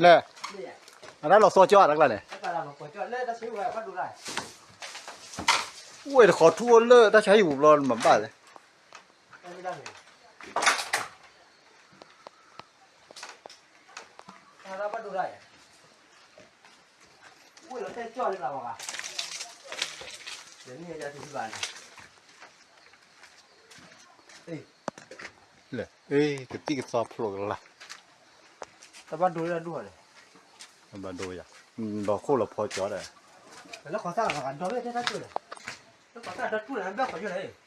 လဲၣ်, အတၢ်လီၤသီကၠီတၢ်ကျါန့ၣ်, ဝဲတခီထူၣ်အိၣ်လၢတၢ်ဆါဟံၣ်ပူၤဘျီမၤဘၣ်လဲၣ်. လဲၣ်, အ့ ကသံၣ်ကသီဖျိးကလါ, တၢ်ဘၣ်ဒိဒၣ်ဒိၣ်န့ၣ်, ဘၣ်ဒိယၤ, လီၤခိၣ်လီၤဖီကၠီဒီး, လၢခီသၣ်ဒီးတၢ်ကၠိလၢ, လၢခီသၣ်ဒီးတူၢ်န့ၣ် ဘၣ်ခီကၠီလၢ